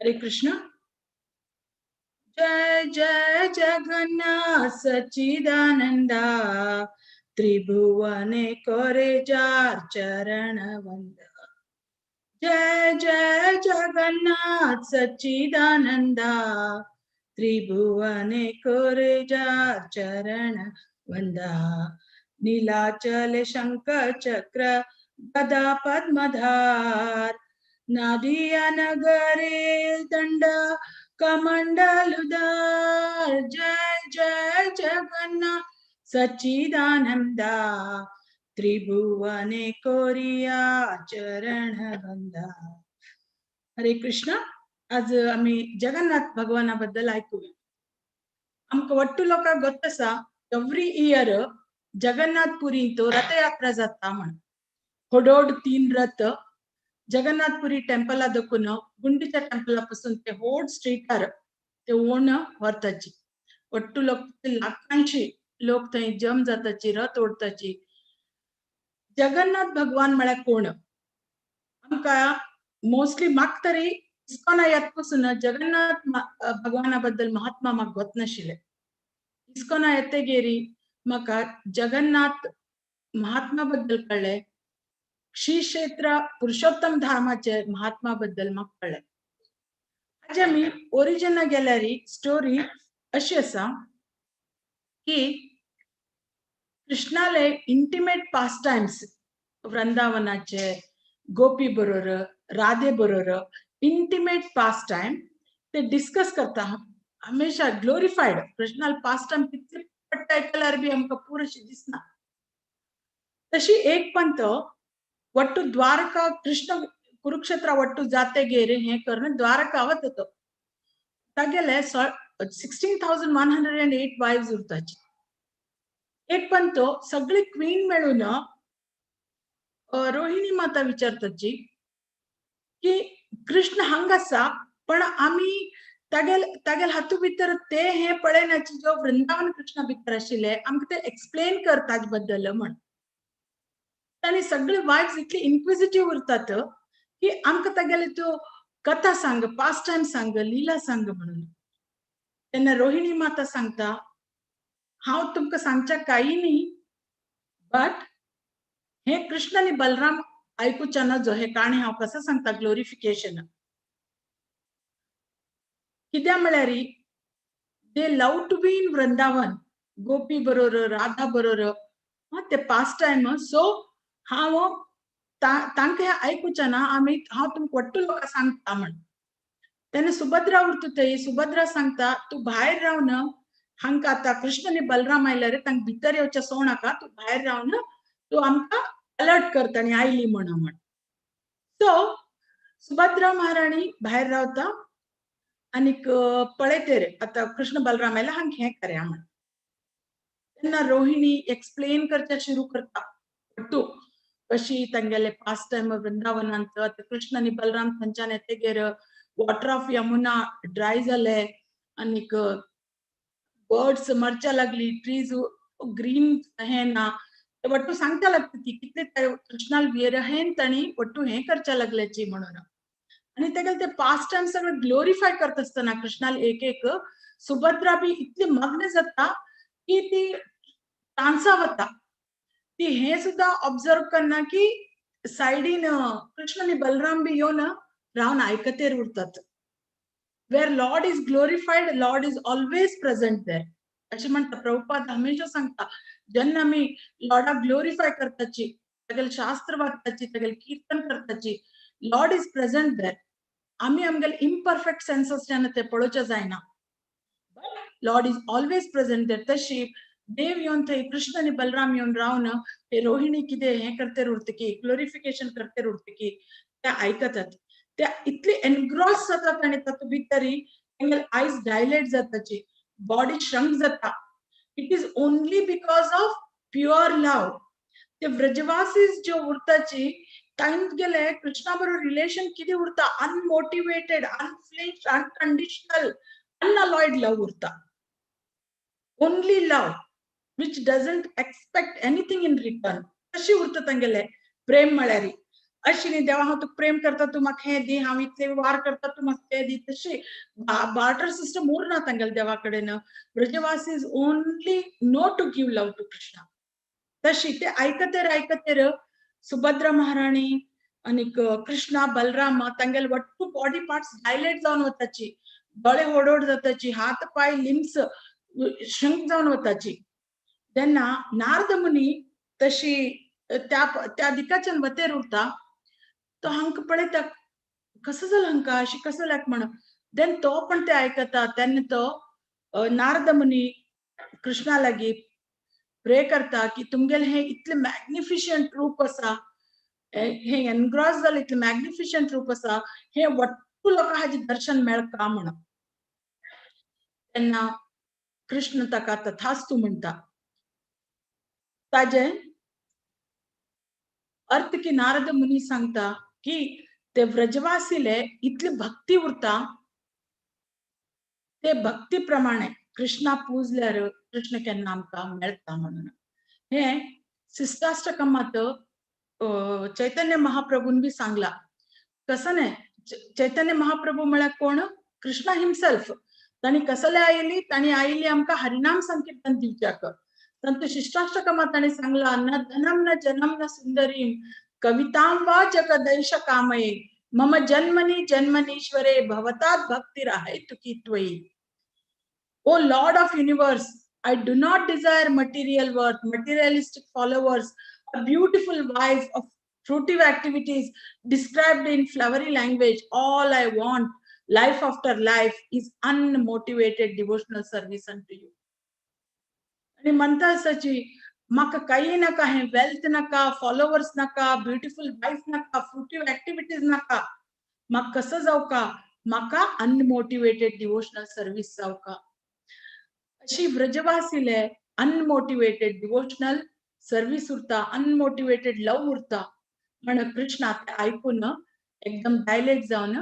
हरे कृष्ण. जय जय जगन्नाथ सच्चिदानंदा, त्रिभुवने करे जार चरण वंदा. जय जय जगन्नाथ सच्चिदानंदा, त्रिभुवने करे जार चरण वंदा. नीलाचल शंख चक्र गदा पद्मधार, नादिया नगरे दंड कमंडलुदार. जय जय जगन्नाथ सच्चिदानंदा, त्रिभुवने कोरिया चरण बंदा. हरे कृष्ण. आज आम्ही जगन्नाथ भगवाना बद्दल ऐकूया. आमकां वट्टू लोकांक गोत आसा, एवरी इयर जगन्नाथ पुरींत रथयात्रा जाता म्हण. होडोड तीन रथ जगन्नाथपुरी टेम्पला दखून, गुंडीच्या टेम्पला पासून ते होड स्ट्रीटार ते ओण व्हरताची. वट्टू लोक, लाखांशी लोक थंय जम जाताची, रथ ओडताची. जगन्नाथ भगवान म्हळ्यार कोण? आमकां मोस्टली, म्हाका तरी इस्कॉना येत पासून जगन्नाथ भगवाना बद्दल महात्मा म्हाका गोत नाशिल्लें. इस्कॉना येतगेरी म्हाका जगन्नाथ महात्मा बद्दल कळ्ळें. श्री क्षेत्र पुरुषोत्तम धामाचे महात्मा बद्दल म्हाका कळ्ळें. आज आमी ओरिजिना गेल्यार स्टोरी अशी आसा की कृष्णाले इंटिमेट पास टायम्स, वृंदावनाचे गोपी बरोबर, राधे बरोबर इंटिमेट पास टायम ते डिस्कस करता हमेशा. ग्लोरिफाईड कृष्णाल पास टायम कितले पट्टा आयकल्यार बी आमकां पुरशी दिसना. तशी एक पंत वट्टू द्वारका, कृष्ण कुरुक्षेत्र वट्टू जातेगेर हें करून द्वारका वता. तागेले 16,108 wives उरताची. एक पण तो सगळी क्वीन मेळून रोहिणी माता विचारताची की कृष्ण हांग आसा, पण आमी तागेल तागेल हातू भितर ते हे पळयनाची जो वृंदावन कृष्णा भितर आशिल्ले. आमकां ते एक्सप्लेन कर ताजे बद्दल म्हण. ताणी सगळे वायफ्स इतली इन्क्विजिटीव उरतात की आमकां तागेले त्यो कथा सांग, पास टायम सांग, लिला सांग म्हणून. तेन्ना रोहिणी माता सांगता, हांव तुमकां सांगच्या काही न्ही, बट हे कृष्ण आनी बलराम आयकुच्या नजो हे काणी हांव कसं सांगता ग्लोरिफिकेशन. कित्या म्हळ्यार they love to be in Vrindavan, gopi बरोबर, राधा बरोबर ते पास टायम. सो हांव तांकां हें आयकुच्या ना, आमी हांव तुमकां वट्टू लोकां सांगता म्हण. तेन्ना सुभद्रा उरता थंय. सुभद्रा सांगता, तूं भायर रावन हांकां, आतां कृष्ण आनी बलराम आयल्यार तांकां भितर येवचें सोड नाका, तूं भायर रावन तूं आमकां अलर्ट करता आनी आयली म्हण म्हण. सो सुभद्रा महाराणी भायर रावता आनीक पळयते रे, आतां कृष्ण बलराम आयला, हांकां हें करया म्हण. तेन्ना रोहिणी एक्सप्लेन करच्या सुरू करता तूं कशी तांगेले पास टायम वृंदावनांत. आतां कृष्ण आनी बलराम थंयच्यान येतगीर वॉटर ऑफ यमुना ड्राय जाले आनीक बर्ड्स मरच्या लागली, ट्रीज ग्रीन हें ना. ते वट्टू सांगता लागता ती कितले कृष्णाल विरहेन ताणी वट्टू हें करच्या लागल्याची म्हणून. आनी तेगेले ते पास टायम सगळें ग्लोरिफाय करता आसतना कृष्णाल एक एक, सुभद्रा बी इतली मग्न जाता की ती ट्रान्सा वता. ती हें सुद्दां ऑब्जर्व करना की सायडीन कृष्ण आनी बलराम बी येवन रावन आयकतेर उरतात. Where Lord is glorified, Lord is always present there अशें म्हणटा. प्रभुपाद हमेशा सांगता, जेन्ना आमी लॉर्डाक ग्लोरिफाय करताची, तागेले शास्त्र वाचताची, तागेले कीर्तन करताची, Lord is present there. आमी आमगेले इम्परफेक्ट सेन्सस ते पळोवचें जायना, but Lord is always present there. तशी देव येवन थंय कृष्ण आनी बलराम येवन रावन हे रोहिणी कितें हें करते उरतकी, ग्लोरिफिकेशन करते उरतकी, ते आयकतात. ते इतले एनग्रॉस जातात आनी तातूंत भितरी तांगेले आयज डायलेट जाताची, बॉडी श्रंक जाता. It is only because of pure love. ते व्रजवासीस ज्यो उरताची, तांगेले कृष्णा बरोबर रिलेशन कितें उरता? Unmotivated, unflinch, unconditional, unalloyed love उरता. Only love which doesn't expect anything in return. तशी उरता तांगेले प्रेम म्हळ्यार. अशी न्ही देवा हांव तुका प्रेम करता, तूं म्हाका हें दी, हांव इतले वार करता तूं म्हाका तें दी, तशी बार्टर सिस्टम उरना तांगेले देवा कडेन. ब्रजवासी is only know to give love to Krishna. तशी ते आयकतेर आयकतेर सुभद्रा महाराणी आनीक कृष्णा बलराम तांगेले वट्टू बॉडी पार्ट्स डायलेट जावन वताची, दोळे व्हड जाताची, हात पाय लिम्स श्रिंक जावन वताची. तेन्ना नारद मुनी तशी त्या त्या दिकाच्यान वतेर उरता. तो हांकां पळयता कसो जालो हांकां अशें कसो जालें म्हण. देन तो पण ते आयकता. तेन्ना तो नारद मुनी कृष्णा लागीं प्रे करता की तुमगेलें हें इतलें मॅग्निफिशंट रूप आसा, हें एनग्रॉस जालें इतलें मॅग्निफिशंट रूप आसा, हें वट्टू लोकां हाजें दर्शन मेळका म्हण. तेन्ना कृष्ण ताका तथास्तु म्हणटा. ताजें अर्थ की नारद मुनी सांगता की ते व्रजवासीले इतली भक्ती उरता, ते भक्ती प्रमाणे कृष्णा पूजल्यार कृष्ण केन्ना आमकां मेळटा म्हणून. हें शिष्टाष्टकमात चैतन्य महाप्रभून बी सांगला. कसं न्हय, चैतन्य महाप्रभू म्हळ्यार कोण? कृष्णा हिमसेल्फ. तांणी कसले आयली? तांणी आयली आमकां हरिनाम संकीर्तन दिवच्याक. तांतूं शिष्टाष्टकमात तांणी सांगला, न धनम न जनम न सुंदरीम कवितां वा जगदैश कामये मम जन्मनि जन्मनीश्वरे भवतात् भक्तिराहेतुकी त्वयि. O Lord of universe, I do not desire material worth, materialistic followers, a beautiful wife of fruitive activities described in flowery language. All I want, life after life, is unmotivated devotional service unto you. आणि म्हणता आसाची म्हाका काही नाका, हें wealth नाका, followers नाका, beautiful wife नाका, फ्रुटीव ऍक्टिव्हिटीज नाका, म्हाका कसं जावका, म्हाका अनमोटिवेटेड डिवोशनल सर्वीस जावका. अशी व्रजवासीले अनमोटिवेटेड डिवोशनल सर्वीस उरता, अनमोटिवेटेड लव उरता म्हण कृष्णा ते आयकून एकदम डायलेट जावन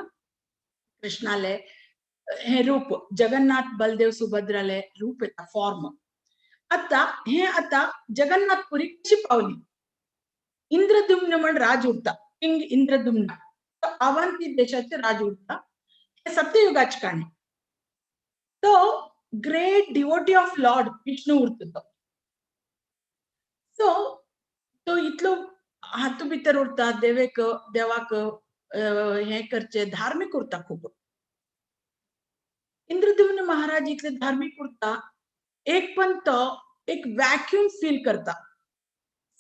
कृष्णाले हे रूप जगन्नाथ बलदेव सुभद्राले रूप येता फॉर्म. आता हे आता जगन्नाथपुरी कशी पावली? इंद्रदुम्न म्हण राज उरता, किंग इंद्रदुम्न, अवंती देशाचे राज उरता. हे सत्ययुगाची काणी. तो great devotee of Lord Vishnu उरता तो. सो तो इतलो हातू भितर उरता, देवेक देवाक हें करचे धार्मीक उरता खूब. इंद्रदुम्न महाराज इतले धार्मीक उरता, एक पण तो एक वॅक्यूम फील करता.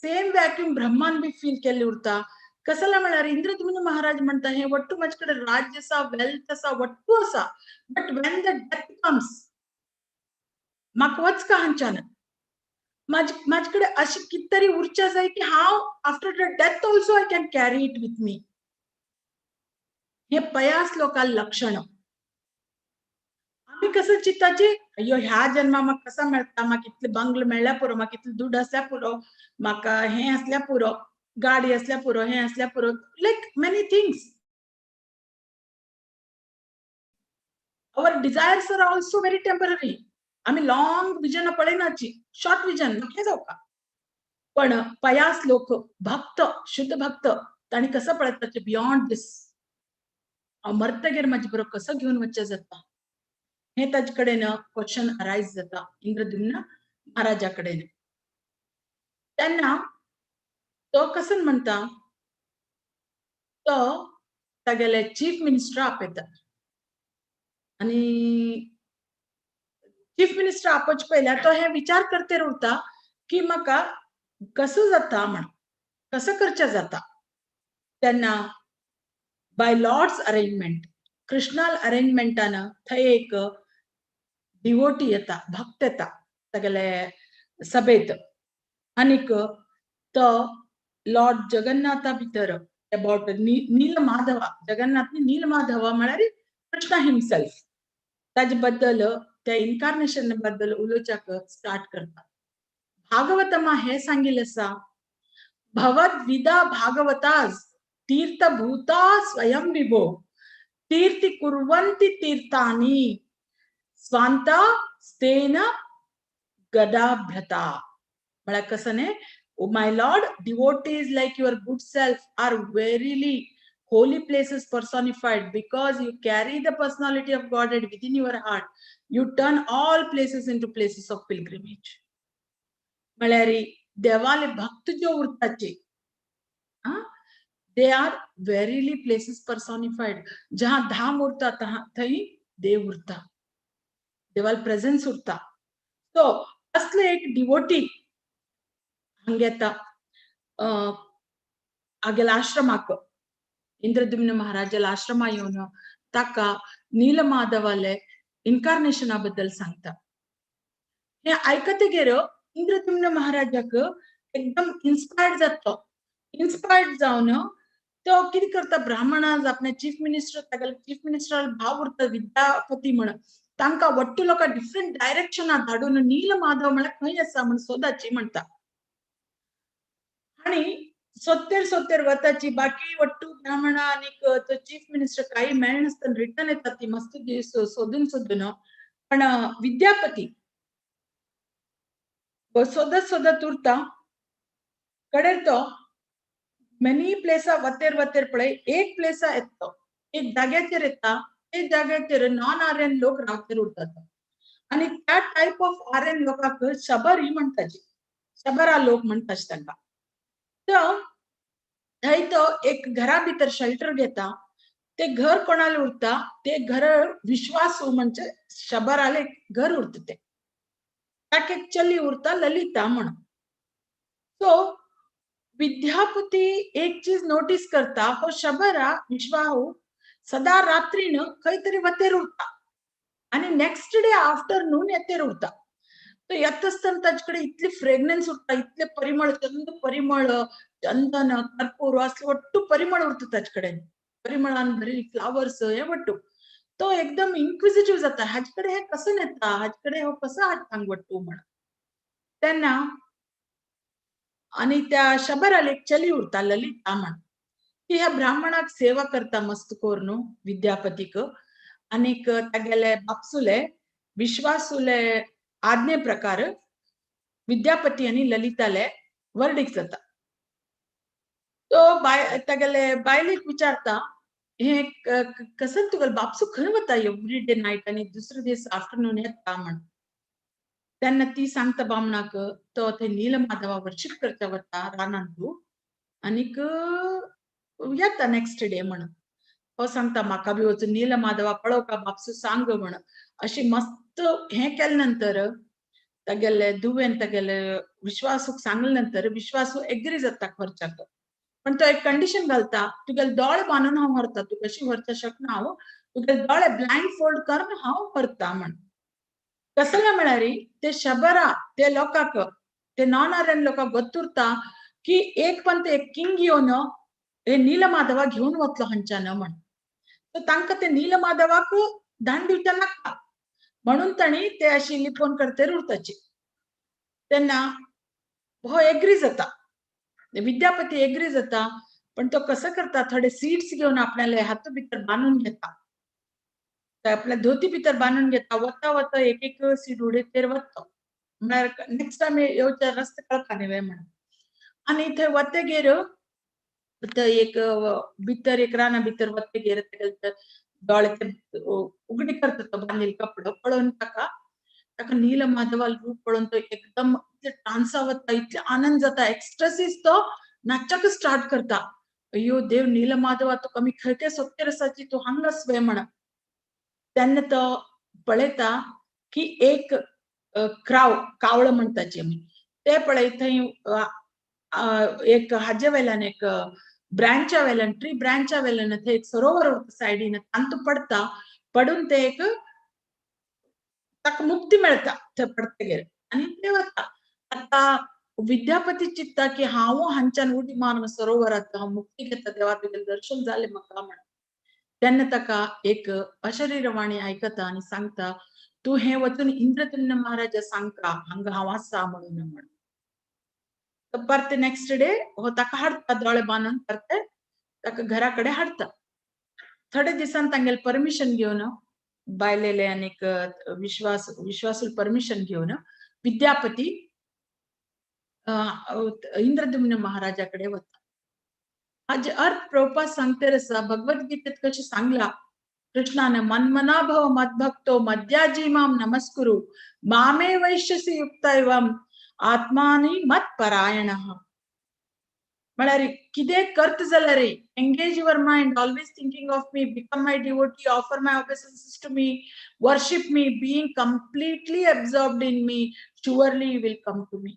सेम वॅक्यूम ब्रह्मान बी फील केल्ले उरता. कसला म्हळ्यार इंद्रदुम्न महाराज म्हणटा हे वट्टू म्हाजे कडेन राज्य आसा, वेल्थ आसा, वट्टू आसा, but when the death comes म्हाका वचका हांच्यान, म्हाजे कडेन अशें कितें तरी उरचें जाय की हांव after the death also I can carry it with me. हे पयास लोकांक लक्षण. आमी कसं चिंताचे, अय्यो ह्या जन्मा म्हाका कसा मेळटा, म्हाका इतले बंगलो मेळ्ळ्या पुरो, म्हाका इतले दुड आसल्या पुरो, म्हाका हें आसल्या पुरो, गाडी आसल्या पुरो, हें आसल्या पुरो, like many things. Our desires are also very temporary. आमी लॉंग विजन पळयनाची, शॉर्ट विजन हें जावका. पण पयास लोक भक्त, शुद्ध भक्त तांणी कसं पळयताचे बियॉन्ड दीस. हांव मरतगीर म्हाजे बरोबर कसो घेवन वचचें जाता, हें ताजे कडेन क्वेश्चन अरायज जाता इंद्रदुम्न महाराजा कडेन. तेन्ना तो कसो म्हणटा, तो तागेले चीफ मिनिस्टर आपयता आनी चीफ मिनिस्टर आपोवचे पयल्यार तो हे विचार करतेर उरता की म्हाका कसो जाता म्हण, कसो करचें जाता. तेन्ना बाय लॉर्ड्स अरेंजमेंट, कृष्णाल अरेंजमेंटान थंय एक डिवोटी येता, भक्त येता तागेले सभेत आनीक तो लॉर्ड जगन्नाथा भितर अबाउट नीलमाधवा, जगन्नाथ नीलमाधवा म्हळ्यार कृष्णा हिमसेल्फ, ताजे बद्दल त्या इन्कार्नेशन बद्दल उलोवच्याक स्टार्ट करता. भागवतमा हे सांगिल्लें आसा, भवद्विदा भागवताज तीर्थभूता स्वयं विभो तीर्थी कुर्वन्ति तीर्थानि स्वांता स्तेन गदाभ्रता. म्हळ्यार कसं न्ही, O my lord, devotees like your good self are verily holy places personified because you carry the personality of Godhead within your heart. You turn all places into places of pilgrimage. म्हळ्यार देवाले भक्त ज्यो उरताची, they are verily places personified. जहाँ धाम उरता थंय देव उरता, देवाल प्रेझेन्स उरता. सो असले एक डिवोटी हांगा येता हागेल्या आश्रमाक, इंद्रद्युम्न महाराजाल्या आश्रमा येवन ताका नीलमाधवाले इन्कार्नेशना बद्दल सांगता. हे आयकतगीर इंद्रद्युम्न महाराजाक एकदम इन्स्पायर्ड जाता. इन्स्पायर्ड जावन तो कितें करता, ब्राह्मणा आपल्या चीफ मिनिस्टर, तागेले चीफ मिनिस्टर भाव उरता विद्यापती म्हण, तांकां वट्टू लोकां डिफरंट डायरेक्शनात धाडून नीलमाधव म्हळ्यार खंय आसा म्हण सोदाची म्हणटा. आनी सोत्तेर सोत्तेर वताची बाकी वट्टू ब्राह्मणा आनीक तो चीफ मिनिस्टर काही मेळनासतना रिटर्न येता ती मस्त दीस सोदून सोदून. पण विद्यापती सोदत सोदत उरता. कडेर तो मेनी प्लेसा वतेर वतेर पळय एक प्लेसा येता, एक जाग्याचेर येता, ते जाग्याचेर नॉन आर्यन लोक रावतेर उरतात आनी त्या टायप ऑफ आर्यन लोकांक शबर ही म्हणटाची, शबरा लोक म्हणटात तांकां. तर थंय तो एक घरा भितर शेल्टर घेता. ते घर कोणाला उरता, ते घर विश्वासू म्हणजे शबराले घर उरता. ते ताका एक चली उरता ललिता म्हणून. सो विद्यापती एक चीज नोटीस करता, हो शबरा विश्वाहू सदा रात्रीन खंय तरी वतेर उरता आनी नेक्स्ट डे आफ्टरनून येतेर उरता. तो येता आसतना ताजे कडेन इतली फ्रेग्रन्स उरता, इतले परिमळ, चंद परिमळ, चंदन कर्पूर असले वट्टू परिमळ उरता ताजे कडेन, परिमळान भरिल्ली फ्लावर्स हे वट्टू. तो एकदम इन्क्विजिटीव जाता, हाजे कडेन हे कसं येता, हाजे कडेन हो कसो हाडटा हांगा वट्टू म्हण. तेन्ना आनी त्या शबराले एक चली उरता ललिता म्हण, ती ह्या ब्राह्मणाक सेवा करता मस्त करून विद्यापतीक. आनीक तागेले बापसुले विश्वासुले आज्ञे प्रकार विद्यापती आनी ललिताले वर्डीक जाता. तो बाय तागेले बायलेक विचारता, हे कसं तुगेले बापसू खंय वता एवरी डे नायट आनी दुसरे दीस आफ्टरनून येता म्हण. तेन्ना ती सांगता बामणाक, तो थंय नीलमाधवा वर्शिप करता वता रानांतू आनीक येता नेक्स्ट डे म्हण. हो सांगता म्हाका बी वचून नीलमाधवा पळोवका बापसू सांग म्हण. अशी मस्त हें केले नंतर तागेले दुवेन तागेले विश्वासूक सांगले नंतर विश्वासू एग्री जाता खर्चाक. पण तो एक कंडिशन घालता, तुगेले दोळे बांदून हांव व्हरता, तूं कशी व्हरता शकना हांव, तुगेले दोळे ब्लायंड फोल्ड करून हांव व्हरता म्हण. कसले म्हळ्यार ते शबरा ते लोकांक, ते नॉन आर्यन लोकांक गोत्तुरता की एक पण ते एक किंग येवन हे नीलमाधवा घेवन वतलो हांच्यान म्हण. तर तांकां ते नीलमाधवाक दान दिवचे नाका म्हणून तांणी ते अशी लिपोवन करतेर उरताची. तेन्ना हो एग्री जाता, विद्यापती एग्री जाता. पण तो कसं करता, थोडे सीड्स घेवन आपल्याले हात भितर बांदून घेता, आपल्या धोती भितर बांदून घेता, वता वता एक एक सीड उडयतेर वता, म्हळ्यार नेक्स्ट टायम येवच्या रस्ते कळपा न्ही म्हणून. आनी थंय वतगीर थंय एक भितर एक राना भितर वतगीर दोळे ते उगडी करता तो बांदिल्लो कपडो पळोवन ताका ताका नीलमाधवाल रूप पळोवन तो एकदम इतले ट्रान्सा वता, इतले आनंद जाता, एक्स्ट्रसीस तो नाचाक स्टार्ट करता. अय्यो देव नीलमाधवा तुका आमी खंय खंय सोदतेर आसाची, तूं हांगास वे म्हण. तेन्ना तो पळयता की एक क्राव कावळ म्हणटाची आमी, ते पळय थंय एक हाजे वेल्यान एक ब्रांचा वेल्यान ट्री ब्रांचा वेल्यान थंय एक सरोवर उरता सायडीन, तातूंत पडटा, पडून ते एक ताका मुक्ती मेळटा थंय पडटगीर आनी ते वता. आतां विद्यापती चिंतता की हांव हांच्यान उडी मारून सरोवरांत हांव मुक्ती घेता, देवा तुगेलें दर्शन जालें म्हाका म्हण. तेन्ना ताका एक अशरीरवाणी आयकता आनी सांगता, तूं हें वचून इंद्रद्युम्न महाराजा सांगता हांगा हांव आसा म्हणून म्हण. परते नेक्स्ट डे हो ताका हाडटा दोळे बांदून, परते ताका घरा कडेन हाडटा. थोडे दिसान तांगेले परमिशन घेवन बायलेले आनीक विश्वास विश्वासूल परमिशन घेवन विद्यापती इंद्रद्युम्न महाराजा कडेन वता. हाजे अर्थ प्रभुपाद सांगते आसा भगवद्गीतेत कशें सांगला कृष्णान, मन्मना भव मद्भक्तो मद्याजी माम नमस्कुरु मामे वैश्यसि युक्त एवं आत्मानि मत्परायणः. म्हळ्यार कितें करता जाल्यार engage your mind, always thinking of me, become my devotee, offer my obeisances to me, worship me, being completely absorbed in me, surely you will come to me.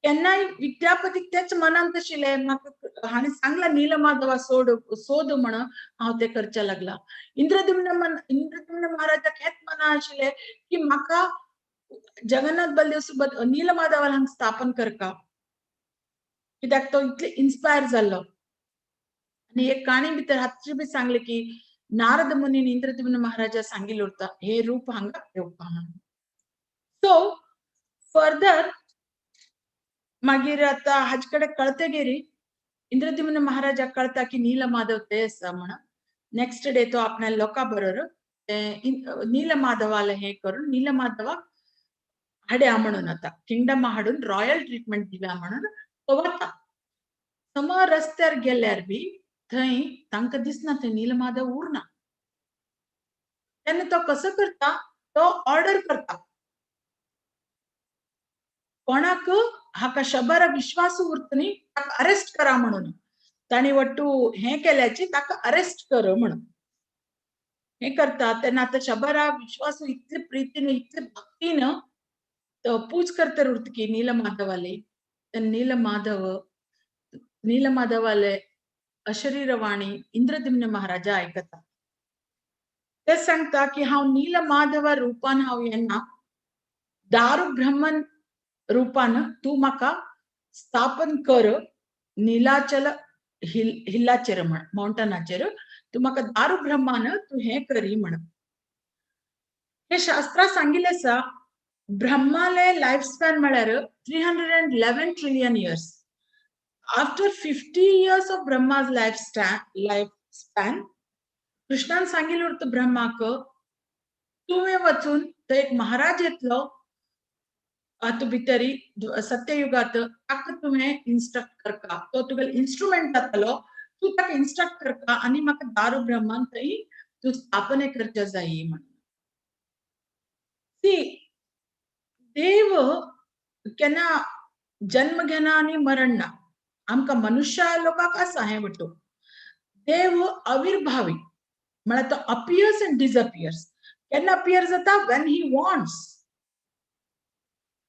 केन्नाय विद्यापतीक तेच मनांत आशिल्लें, म्हाका हाणें सांगलां नीलमाधवा सोड सोद म्हण, हांव तें करचें लागला. इंद्रद्युम्न महाराजाक हेच मना आशिल्लें की म्हाका जगन्नाथ बलदेव सुभद्रा नीलमाधवान हांगा स्थापन करका, कित्याक तो इतले इन्स्पायर जाल्लो. आनी एक काणी भितर हातची बी सांगले की नारद मुनीन इंद्रद्युम्न महाराजा सांगिल्लें उरता हे रूप हांगा येवपा म्हणून. सो फर्दर मागीर आतां हाजे कडेन कळतगीर इंद्रद्युम्न महाराजाक कळटा की नीलमाधव ते आसा म्हण. नेक्स्ट डे तो आपल्या लोकां बरोबर ते नीलमाधवाले हे करून नीलमाधवाक हाड्या म्हणून आतां किंगडम हाडून रॉयल ट्रिटमेंट दिव्या म्हणून तो वता. समोर रस्त्यार गेल्यार बी थंय तांकां दिसना थंय नीलमाधव उरना. तेन्ना तो कसो करता, तो ऑर्डर करता कोणाक हाका शबर विश्वास उरता न्ही ताका अरेस्ट करा म्हणून. ताणी वट्टू हें केल्याची ताका अरेस्ट कर म्हणून हें करता. तेन्ना आतां शबरा विश्वास इतले प्रितीन इतले भक्तीन तो पूज करता उरता की नीलमाधवाले. तेन्ना नीलमाधवाले अशरीरवाणी इंद्रद्युम्न महाराजा आयकता. ते सांगता की हांव नीलमाधव रूपान हांव येना, दारू ब्रह्मन रूपान तूं म्हाका स्थापन कर नीलाचल हिल्लाचेर म्हण माउंटनाचेर तूं म्हाका दारू ब्रह्मान तूं हें करी म्हण. हे शास्त्रा सांगिल्लें आसा ब्रह्माले लायफ स्पॅन म्हळ्यार 311 trillion years. After 50 years of Brahma's life span कृष्णान सांगिल्लें उरता ब्रह्माक तुवें वचून थंय एक महाराज येतलो आतां भितरी सत्ययुगात, ताका तुवें इन्स्ट्रक्ट करका, तो तुगेलो इन्स्ट्रुमेंट जातलो, तूं ताका इन्स्ट्रक्ट करका आनी म्हाका दारू ब्रह्मान थंय तूं स्थापने करच्या जाय म्हणून. सी देव केन्ना जन्म घेना आनी मरण ना. आमकां मनुष्य लोकांक आसा हें वटू. देव अविर्भावी म्हळ्यार तो अपियर्स एंड डिसअपियर्स. केन्ना अपियर जाता? When he wants.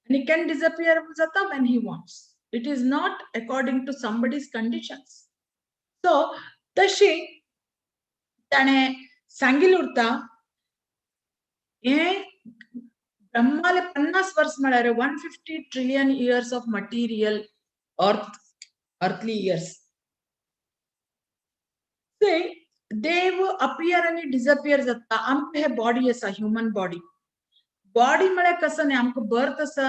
आनी केन्ना डिसअपियर जाता? When he wants. It is not according to somebody's conditions. So तशी ताणें सांगिल्लें उरता हें ब्रह्माले 50 वर्स म्हळ्यार 150 trillion years of material earth earthly years. देव अपियर आनी डिसअपियर जाता. आमकां हे बॉडी आसा, ह्युमन बॉडी. बॉडी म्हळ्यार कसो न्ही, आमकां बर्थ आसा,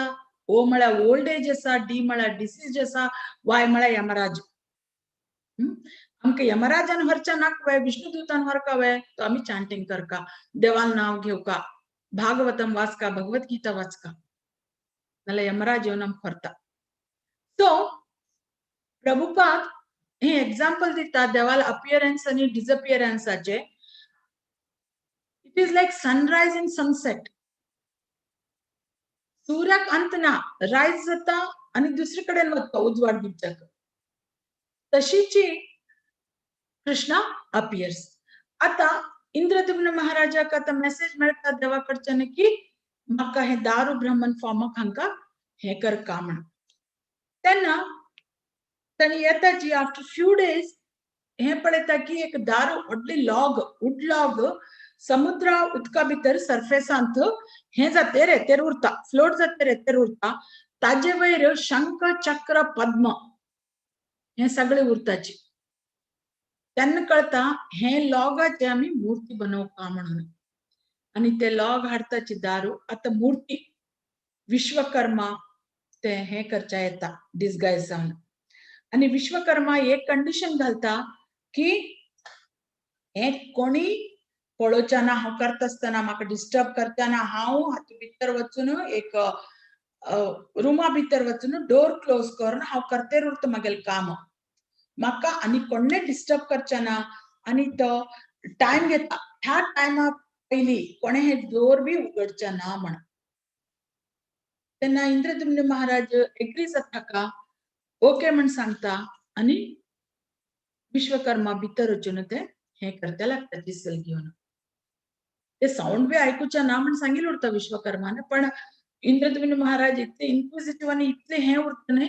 ओ म्हळ्यार ओल्ड एज आसा, डी म्हळ्यार डिसीज आसा, वाय म्हळ्यार यमराज. आमकां यमराजान व्हरच्या नाका, विष्णुदूतान व्हरका वे, तो आमी चांटींग करका, देवान नांव घेवका, भागवतम वाचका, भगवत गीता वाचका, नाल्यार यमराज येवन आमकां व्हरता. सो प्रभुपाद हे एक्झाम्पल दिता देवाल अपियरन्स आनी डिसअपियरन्साचे. It is like sunrise and sunset. सूर्याक अंत ना, रायज जाता आनी दुसरे कडेन वता उजवाड दिवच्याक. तशीची कृष्णा अपियर्स. आतां इंद्रद्युम्न महाराजाक आतां मेसेज मेळटा देवा कडच्यान की म्हाका हें दारू ब्रह्मन फॉर्माक हांकां हें करका म्हण. तेन्ना ताणी येता जी आफ्टर फ्यू डेज हें पळयता की एक दारू व्हडली लॉग, वूड लॉग समुद्रा उदका भितर सरफेसांत हें जाते रेतेर उरता, फ्लोट जाते रेतेर उरता. ताजे वयर शंख चक्र पद्म हें सगळें उरताची. तेन्ना कळटा हें लॉगाचे आमी मूर्ती बनोवका म्हणून. आनी ते लॉग हाडताची दारू. आतां मूर्ती विश्वकर्मा ते हें करच्या येता डिसगायज जावन. आनी विश्वकर्मा एक कंडिशन घालता की हें कोणी पळोवच्या ना, हांव करता आसतना म्हाका डिस्टर्ब करता ना, हांव हातूंत भितर वचून एक रुमा भितर वचून डोर क्लोज करून हांव करतेर उरता म्हागेलें काम, म्हाका आनी कोणें डिस्टर्ब करचें ना. आनी तो टायम घेता, ह्या टायमा पयलीं कोणें हे डोर बी उगडचें ना म्हण. तेन्ना इंद्रद्युम्न महाराज एग्री जाता का, ओके म्हण सांगता आनी विश्वकर्मा भितर वचून ते हे करते लागता चिसल घेवन. ते सावंड बी आयकुचें ना म्हण सांगिल्लें उरता विश्वकर्मान, पण इंद्रद्युम्न महाराज इतले इन्क्विजिटीव आनी इतले हें उरता न्हय,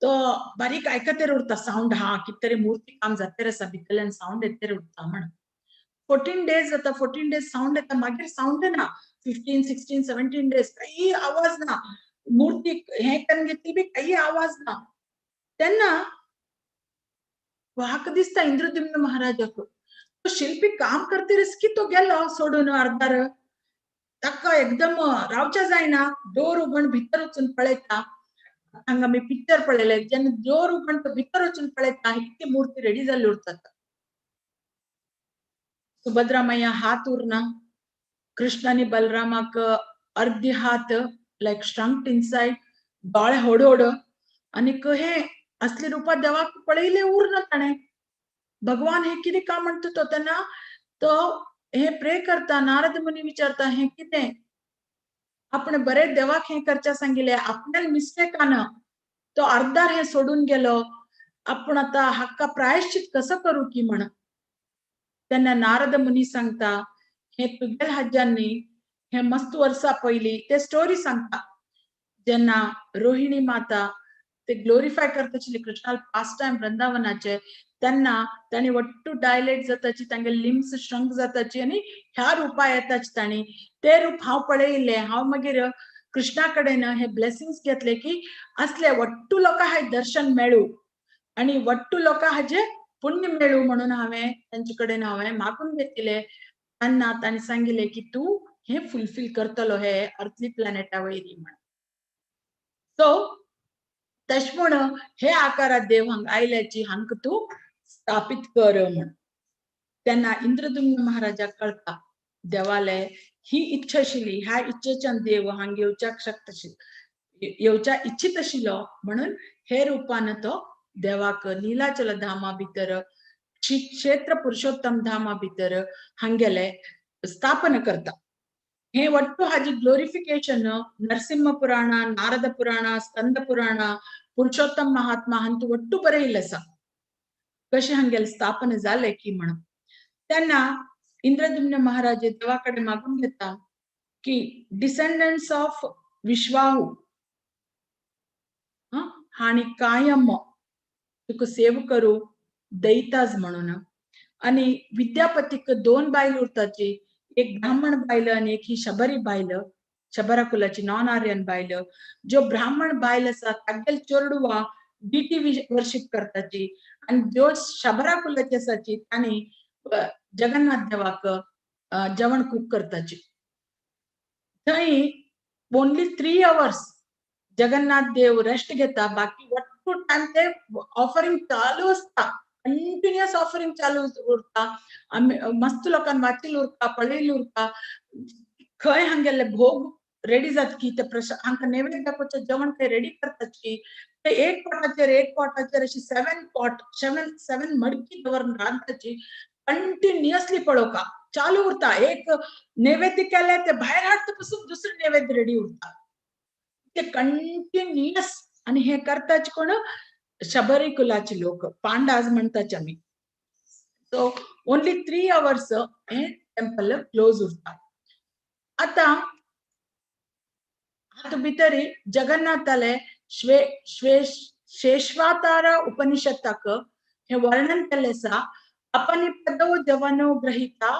तो बारीक आयकतेर उरता सावंड, हा कितें तरी मूर्ती काम जातेर आसा भितरल्यान सावंड येतेर उरता म्हण. 14 डेज जाता, 14 डेज सावंड येता, मागीर सावंड ना, 15 16 17 डेज काही आवाज ना, मूर्ती हें करून घेतली बी काही आवाज ना. तेन्ना वाक दिसता इंद्रद्युम्न महाराजाक, तो शिल्पी काम करतेरच की तो गेलो सोडून अर्दार, ताका एकदम रावच्या जायना, डोर उगण भितर वचून पळयता. हांगा आमी पिक्चर पळयले, जेन्ना डोर उगण तो भितर वचून पळयता इतकी मूर्ती रेडी जाल्ली उरता. सुभद्रा मैया हात उरना, कृष्ण आनी बलरामाक अर्दी हात लायक श्रंक्ड इनसायड, दोळे होड आनीक हे असले रुपात देवाक पळयले उरना ताणें. भगवान हे कितें का म्हणटा तो, तेन्ना तो हे प्रे करता, नारद मुनी विचारता हें कितें, आपण बरें देवाक हें करच्या सांगिल्लें, आपल्यान मिस्टेकान तो अर्दार हें सोडून गेलो, आपण आतां हाका प्रायश्चित कसो करूं की म्हण. तेन्ना नारद मुनी सांगता हे तुगेल्या हाज्यांनी हे मस्त वर्सां पयलीं ते स्टोरी सांगता, जेन्ना रोहिणी माता ते ग्लोरिफाय करता आशिल्ली कृष्णाल पास्ट टायम वृंदावनाचे, तेन्ना ताणी वट्टू डायलेट जाताची, तांगे लिम्स श्रंक जाताची आनी ह्या रुपा येताची ताणी, ते रूप हांव पळयिल्लें, हांव मागीर कृष्णा कडेन हे ब्लेसिंग्स घेतले की असले वट्टू लोकां हाय दर्शन मेळूं आनी वट्टू लोकां हाजे पुण्य मेळूं म्हणून हांवें तांचे कडेन हांवें मागून घेतिल्लें. तेन्ना तांणी सांगिल्लें की तूं हें फुलफील करतलो हे अर्थली प्लॅनेटा वयली म्हण. सो तशें म्हण हे आकारात देव हांगा आयल्याची हांकां तूं स्थापीत कर म्हण. तेन्ना इंद्रद्युम्न महाराजाक कळटा देवाले ही इच्छा आशिल्ली, ह्या इच्छेच्यान देव हांगा येवच्याक शकता येवच्या इच्छीत आशिल्लो म्हणून हे रुपान तो देवाक नीलाचल धामा भितर क्षेत्र पुरुषोत्तम धामा भितर हांगेले स्थापन करता. हे वट्टू हाजी ग्लोरिफिकेशन नरसिंह पुराण, नारद पुराण, स्कंद पुराण, पुरुषोत्तम महात्मा हांतू वट्टू बरयिल्लें आसा कशें हांगेलें स्थापन जालें की म्हणून. तेन्ना इंद्रद्युम्न महाराज देवा कडेन मागून घेता की डिसेंडंट्स ऑफ विश्वाहू हांणी कायम तुका सेव करूं दैताज म्हणून. आनी विद्यापतीक 2 बायल उरताची, एक ब्राह्मण बायल आनी एक ही शबरी बायल, शबरा कुलाची नॉन आर्यन बायल. ज्यो ब्राह्मण बायल आसा तागेल चेडवा डिटी वर्शिप करताची आनी ज्यो शबरा कुलाची आसाची तांणी जगन्नाथ देवाक जेवण कूक करताची. थंय ओनली 3 आवर्स जगन्नाथ देव रेस्ट घेता, बाकी वट्टू टायम ते ऑफरिंग चालू आसता, कंटिन्युअस ऑफरिंग चालू उरता. आमी मस्त लोकांक वाचिल्लें उरता, पळयिल्लें उरता, खंय हांगेले भोग रेडी जातकी ते प्रसाद हांकां नैवेद्य दाखोवचें जेवण खंय रेडी करताची, ते एक पोटाचेर एक पोटाचेर अशी 7 पॉट 7 मडकी दवरून रांदताची कंटिन्युअसली पळोवका चालू उरता. एक नैवेद्य केलें ते भायर हाडटा पसून दुसरें नैवेद्य रेडी उरता, ते कंटिन्युअस. आनी हें करताच कोण, शबरी कुलाचे लोक, पांडाज म्हणटाचे आमी. सो ओनली 3 आवर्स हें टेम्पल क्लोज उरता. आतां हातूंत भितर जगन्नाथाले शेष्वातारा उपनिषदाक हें वर्णन केल्लें आसा. अपनिपदो जवनो ग्रहिता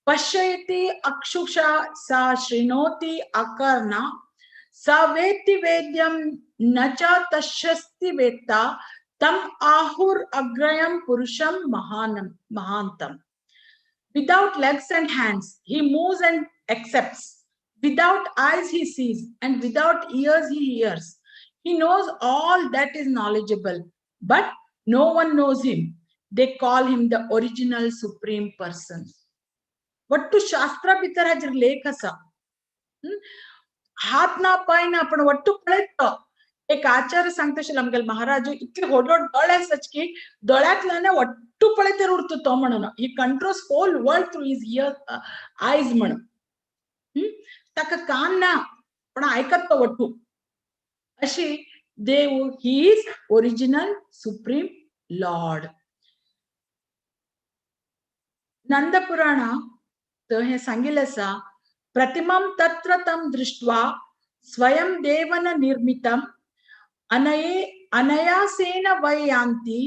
पश्यति अक्षुषा सा शृणोति अकर्णा स वेत्ति वेद्यं न च तस्यस्ति वेत्ता तम आहुर अग्रयं पुरुषं महानं महांतम. Without legs and hands he moves and accepts, without eyes he sees and without ears he hears. He knows all that is knowledgeable, but no one knows him. They call him the original supreme person. Wattoo शास्त्रा भितर हाजेर लेख आसा. हात ना पांय ना पण वट्टू पळयत तो. एक आचार्य सांगता आशिल्लो आमगेले महाराज, इतले व्हड व्हड दोळे आसात की दोळ्यांतल्यान वट्टू पळयतर उरता तो म्हणून. He controls whole world through his ear eyes म्हणून. ताका कान ना पण आयकत तो वट्टू. अशी देव he is original supreme lord. Nanda Purana तर हे सांगिल्लें आसा, प्रतिमं तत्र तं दृष्ट्वा स्वयं देवन निर्मितम् अनये अनयासेन वै यान्ति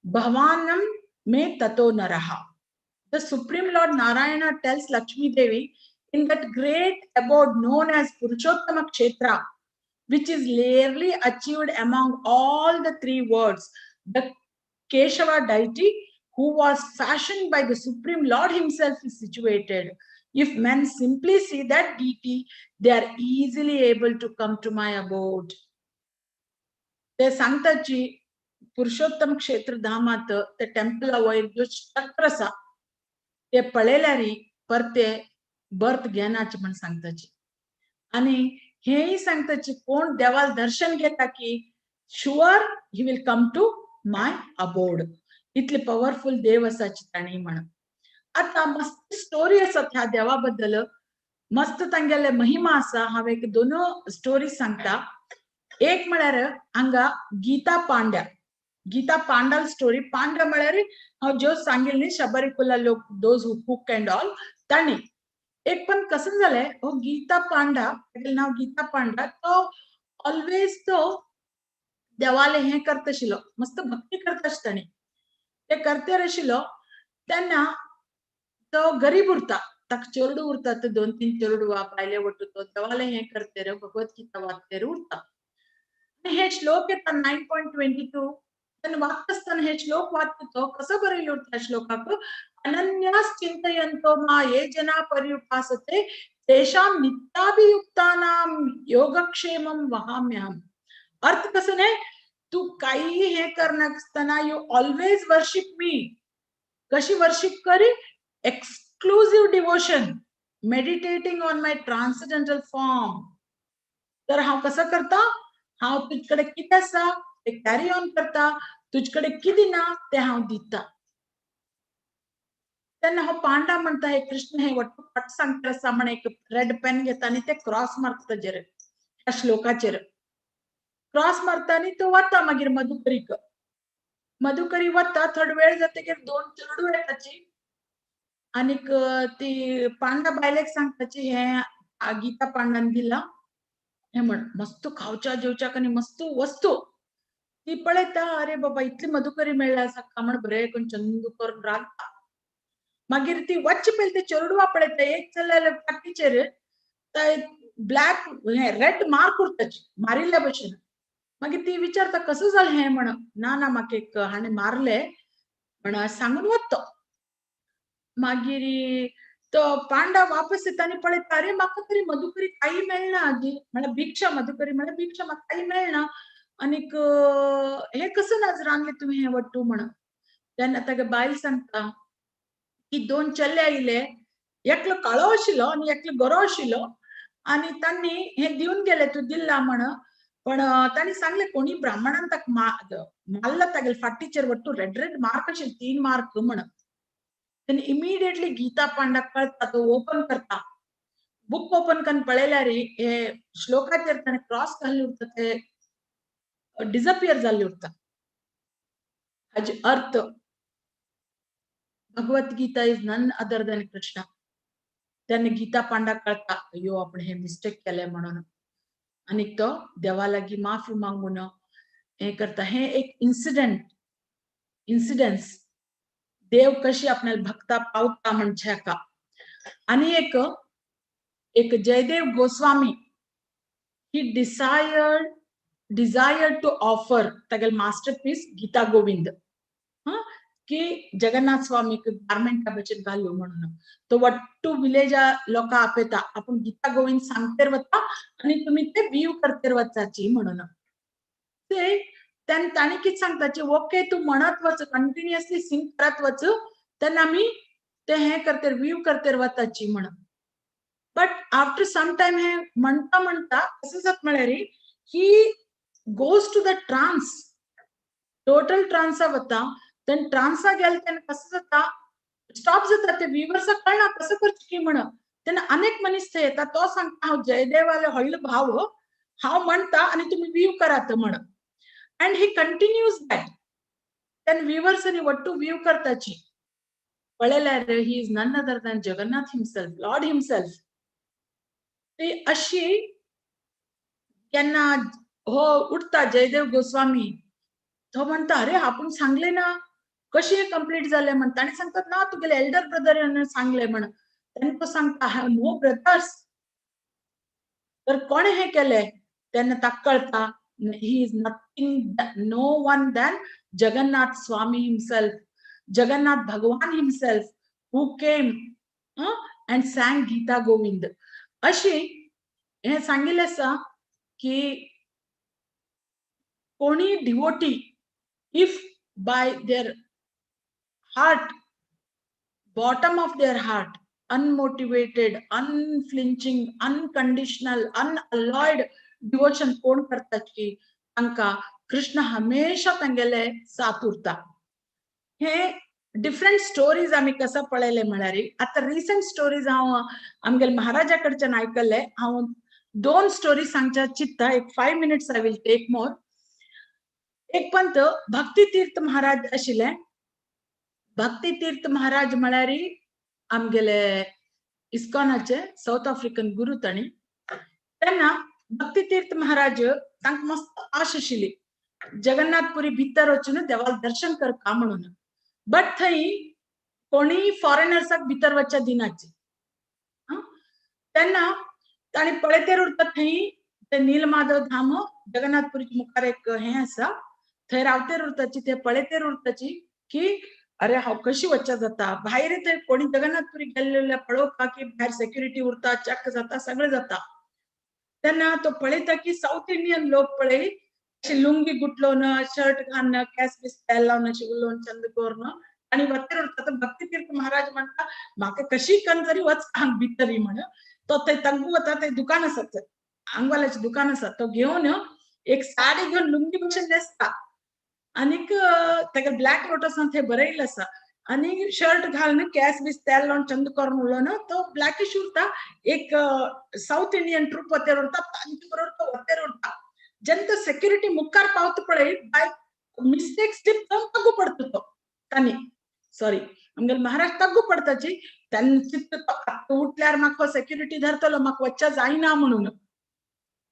भवानं मे ततो नरः. The Supreme Lord Narayana tells Lakshmi Devi in that great abode known as Purushottama Kshetra, which is rarely achieved among all the three worlds, the Keshava deity, who was fashioned by the Supreme Lord himself, is situated. If men simply see that deity, they are easily able to come to my abode. ते सांगताची पुरुषोत्तम क्षेत्र धामात ते Templar वयर जो चक्र आसा ते पळयल्यार परते बर्थ घेनाचे म्हण सांगताची. आनी हेंय सांगताची कोण देवाल दर्शन घेता की sure he will come to my abode. इतले पॉवरफुल देव आसाची ताणी म्हण. आतां मस्त स्टोरी आसा ह्या देवा बद्दल, मस्त तांगेले महिमा आसा. हांव एक दोन स्टोरी सांगता. एक म्हळ्यार हांगा गीता पांड्या, गीता पांडाल स्टोरी. पांड्या म्हळ्यार हांव ज्यो सांगिल्लें न्ही शबरीकुला लोक, those who cook and all, तांणी एक पण कसं जालें, हो गीता पांडा, तागेलें नांव गीता पांडा, तो ऑलवेज तो देवाले हें करता आशिल्लो, मस्त भक्ती करता आशिल्लो ताणी. ते करतेर आशिल्लो तेन्ना तो गरीब उरता, ताका चेरडू उरता, ते दोन तीन चेरडुवां बायले वट्टू तो देवाले हें करतेर भगवत गीता वाचतेर उरता. आनी हे श्लोक येता 9.22. तेन्ना वाचता आसतना हे श्लोक वाचता तो कसो बरयलो उरता श्लोकाक, अनन्यास चिंतयंतो मा ये जना पर्युपासते तेषां नित्याभियुक्तानां योगक्षेमं वहाम्यहम्. अर्थ कसो न्ही, तू काही हे करनासतना you always worship मी. कशी worship curry? Exclusive devotion, meditating on my transcendental form. तर हांव कसो करता, हांव तुजे कडेन कितें आसा ते कॅरी ऑन करता, तुजे कडेन कितें ना तें हांव दिता. तेन्ना हो पांडा म्हणटा, हे कृष्ण हे वट्टू फट सांगता आसा म्हण एक रेड पेन घेता आनी ते क्रॉस मारता ताजेर, ह्या श्लोकाचेर क्रॉस मारता आनी तो वता मागीर मधुकरीक. मधुकरी वता, थोडो वेळ जातकीर दोन चेडूं येताची आनीक ती पांडा बायलेक सांगताची हे गीता पांडान दिला हे म्हण, मस्त खावच्या जेवच्याक आनी मस्त वस्तू. ती पळयता, अरे बाबा इतली मधुकरी मेळ्ळ्या आसा म्हण बरें करून चंद करून रांदता. मागीर ती वच्चे पयलीं ते चेरडुवां पळयता, एक चल्याले फाटीचेर ब्लॅक हे रेड मार्क उरताची मारिल्ल्या भशेन. मागीर ती विचारता कसं जालें हें म्हण, ना ना म्हाका एक हाणें मारलें म्हण सांगून वता. मागीर तो पांडा वापस येता आनी पळयता, अरे म्हाका तरी मधुकरी काही मेळना आजी, म्हळ्यार भिक्षा, मधुकरी म्हळ्यार भिक्षा, म्हाका काही मेळना आनीक हें कसं नाच रांदलें तुमी हें वट्टू म्हण. तेन्ना तागे बायल सांगता की दोन चले आयले, एकलो काळो आशिल्लो आनी एकलो गोरो आशिल्लो आनी तांणी हें दिवन गेले तूं दिल्ला म्हण, पण तांणी सांगलें कोणी ब्राह्मणान ताका मारला तागेले फाटीचेर वट्टू रेड रेड मार्क आशिल्ले, 3 मार्क म्हण. तेन्ना इमिडिएटली गीता पांडाक कळटा, तो ओपन करता, बुक ओपन करून पळयल्यार हे श्लोकाचेर ताणें क्रॉस घाल्ले उरता, ते डिसअपियर जाल्ले उरता. हाजे अर्थ Bhagavad Gita is none other than Krishna. तेन्ना गीता पांडा कळटा, अय्यो आपण हे मिस्टेक केले म्हणून, आनीक तो देवा लागीं माफी मागून हें करता. हें एक इन्सिडंट, इन्सिडन्स, देव कशी आपणाल्या भक्ता पावता म्हणचे हाका. आनी एक एक Jaydev Goswami, he desired to offer तागेले मास्टरपीस गीता गोविंद की जगन्नाथ स्वामीक गार्मेंटा भशेन घालू म्हणून. तो वट्टू विलेजा लोकां आपयता, आपूण गीता गोविंद सांगतेर वता आनी तुमी ते वीव करतेर वचाची म्हणून. ते ताणी कितें सांगताची, ओके तूं म्हणत वच, कंटिन्युअसली सिंग करत वच, तेन्ना आमी ते हें करतेर वीव करतेर वताची म्हणून. But after some time हे म्हणता म्हणता कसं जाता म्हळ्यार he goes to the trance, total ट्रान्सा वता. तेन्ना ट्रान्सा गेले तेन्ना कसं जाता, स्टॉप जाता. ते विवर्साक कळना कसं करचें की म्हण. तेन्ना अनेक मनीस थंय येता, तो सांगता हांव जयदेवाले व्हडलो भाव, हांव म्हणटा आनी तुमी वीव करात म्हण. And he continues that. तेन्ना विवर्सांनी वट्टू वीव करताची पळयल्यार he is none other than Jagannath himself, Lord himself. ती अशी केन्ना हो उठता जयदेव गोस्वामी, तो म्हणटा अरे आपूण सांगले ना, कशें कंप्लीट जालें म्हण. ताणें सांगतात ना तुगेले एल्डर ब्रदर सांगले म्हण. तेन्ना तो सांगता I have no brothers. तर कोणें हें केलें? तेन्ना ताका कळटा he is nothing, no one than Jagannath Swami himself, Jagannath Bhagwan himself, who came and sang Gita Govind. अशी हें सांगिल्लें आसा की कोणी devotee if by their heart, bottom of their heart, unmotivated, unflinching, unconditional, unalloyed devotion कोण करतात की तांकां कृष्ण हमेशा तांगेले साथ उरता. हे डिफरंट स्टोरीज आमी कसो पळयले म्हळ्यार आतां रिसंट स्टोरीज हांव आमगेले महाराजा कडच्यान आयकल्ले. हांव दोन स्टोरी सांगच्या चित्ता. एक 5 minutes I will take more. एक पंत भक्ती तीर्थ महाराज आशिल्ले. भक्ती तीर्थ महाराज म्हळ्यार आमगेले इस्कॉनाचे साऊथ आफ्रिकन गुरु ताणी. तेन्ना भक्ती तीर्थ महाराज तांकां मस्त आश आशिल्ली जगन्नाथपुरी भितर वचून देवाक दर्शन करका म्हणून. बट थंय कोणीय फॉरेनर्साक भितर वचच्या दिनाचे. तेन्ना ताणी पळयतेर उरता थंय ते नीलमाधव धाम जगन्नाथपुरीच्या मुखार एक हें आसा, थंय रावतेर उरताची. ते पळयतेर उरताची की अरे हांव कशी वच्चा जाता भायर. थंय कोणी जगन्नाथपुरी गेल्ले पळोवपाक की भायर सेक्युरिटी उरता, चेक जाता, सगळें जाता. तेन्ना तो पळयता की साऊथ इंडियन लोक पळय अशी लुंगी गुटलोवन, शर्ट घालून, केस बीस तेल लावन, अशी उलोवन चंद करून आणि वतेर उरता. तर भक्ती तीर्थ महाराज म्हणटा म्हाका कशी कन तरी वच हांग भितरी म्हण. तो थंय तंगू वता, थंय दुकान आसा, थंय आंगवाल्याचें दुकान आसा. तो घेवन एक साडी घेवन लुंगी भशेन न्हेसता आनीक ताका ब्लॅक लोटस थंय बरयल्लें आसा आनी शर्ट घालून, केस बीस तेल लावन, चंद करून उलोवन तो ब्लॅकिश उरता. एक साऊथ इंडियन ट्रूप वतेर उरता, तांचे बरोबर तो वतेर उरता. जेन्ना तो सेक्युरिटी मुखार पावता पळय, बाय मिस्टेक स्लिप जावन तग्गू पडटा तो. तांणी, सॉरी, आमगेले महाराज तग्गू पडताची. तेन्ना चित्त आतां उठल्यार म्हाका सेक्युरिटी धरतलो, म्हाका वच्चा जायना म्हणून.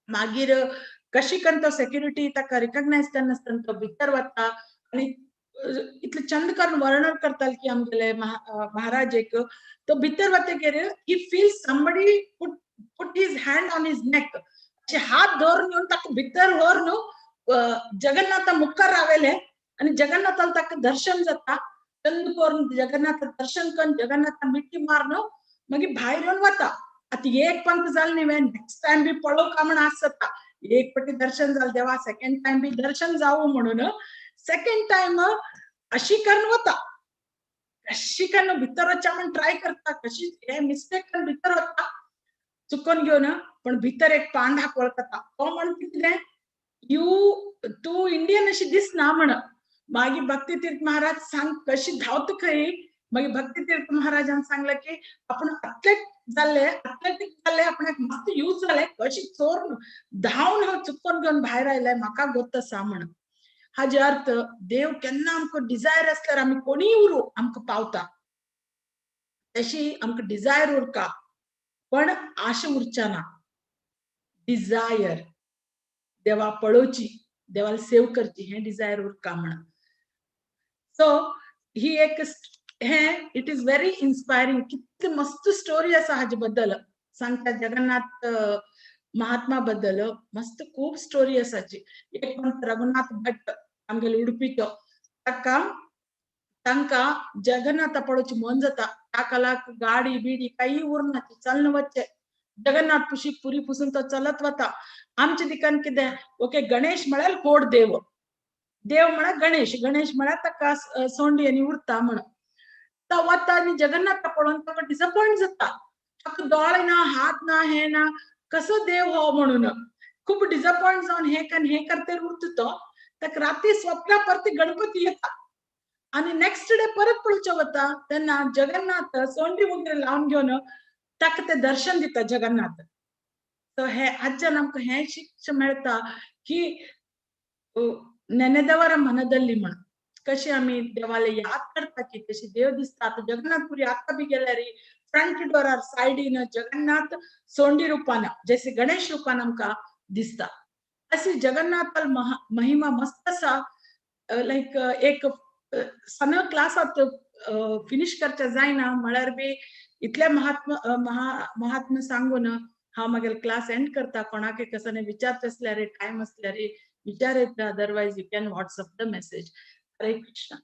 मागीर कशी करून तो सेक्युरिटी ताका रिकग्नायज करनासतना तो भितर वता आणि इतले चंद करून वर्णन करताले की आमगेले महाराज एक तो भितर वतकीर he feel somebody put his hand on his neck. अशे हात धरून येवन ताका भितर व्हरून जगन्नाथा मुखार रावयले आणि जगन्नाथाला ताका दर्शन जाता. चंद करून जगन्नाथ दर्शन करून, जगन्नाथा मिठी मारून मागीर भायर येवन वता. आतां एक पंत जालें न्ही, नेक्स्ट टायम बी पळोवका म्हण आस जाता. एक पटी दर्शन जालें देवा, सेकंड टायम बी दर्शन जावं म्हणून सेकंड टायम अशी करून वता. कशी करून भितर वच्चा म्हण ट्राय करता, कशी हे मिस्टेक करून भितर वता चुकोन घेवन. पण भितर एक पांडाक वळखता. तो म्हण कितें you तूं इंडियन अशी दिसना म्हण. मागीर भक्ती तीर्थ महाराज सांग कशी धांवता खंय. मागीर भक्ती तीर्थ महाराजान सांगलें की आपण अथलेट जाल्ले, अथलेटीक जाल्ले, आपणाक मस्त यूज जाले, कशी चोर धांवन हांव चुकोन घेवन भायर आयले, म्हाका गोत आसा म्हण. हाजे अर्थ देव केन्ना आमकां डिजायर आसल्यार आमी कोणीय उरूं आमकां पावता. तशी आमकां डिजायर उरका पण आशा उरच्या ना. डिजायर देवा पळोवची, देवाला सेव करची, हें डिजायर उरका म्हण. सो ही एक हे it is very inspiring. कितली मस्त स्टोरी आसा हाजे बद्दल सांगता. जगन्नाथ महात्मा बद्दल मस्त खूब स्टोरी आसाची. एक पंत रघुनाथ भट आमगेले उडपीचो, ताका तांकां जगन्नाथा पळोवची मन जाता. ताका लाग गाडी बिडी काही उरना, ती चलन वच्चे जगन्नाथ पुशी पुरी पुसून तो चलत वता. आमच्या दिकान कितें ओके, गणेश म्हळ्यार गोड देव, देव म्हळ्यार गणेश, गणेश म्हळ्यार ताका सोंडी आनी उरता म्हण. तो वता आनी जगन्नाथा पळोवन ताका डिसपॉयंट जाता. ताका दोळे ना, हात ना, हे ना, कसो देव हो म्हणून खूप डिसअपॉइंट जावन हे हे करते उरता तो. ताका राती स्वप्ना परती गणपती येता आणि नेक्स्ट डे परत पळोवचो वता तेन्ना जगन्नाथ सोंडी वगैरे लावन घेवन ताका ते दर्शन दिता जगन्नाथ. सो हे आज्यान आमकां हें शिक्षा मेळटा की ನೆನೆದವರ ಮನದಲ್ಲಿ म्हण कशी आमी देवाले याद करता की कशी देव दिसता. आतां जगन्नाथपुरी आतां बी गेल्यार फ्रंट डोरार सायडीन जगन्नाथ सोंडी रुपान जैसे गणेश रुपान आमकां दिसता. अशी जगन्नाथाल महिमा मस्त आसा. लायक एक सन क्लासात फिनिश करचे जायना म्हळ्यार बी इतले महात्मा महात्मा सांगून हांव मागीर क्लास एंड करता. कोणाक कसने विचारचे आसल्यार, टायम आसल्यार विचार येता, otherwise you can WhatsApp the message. Hare Krishna.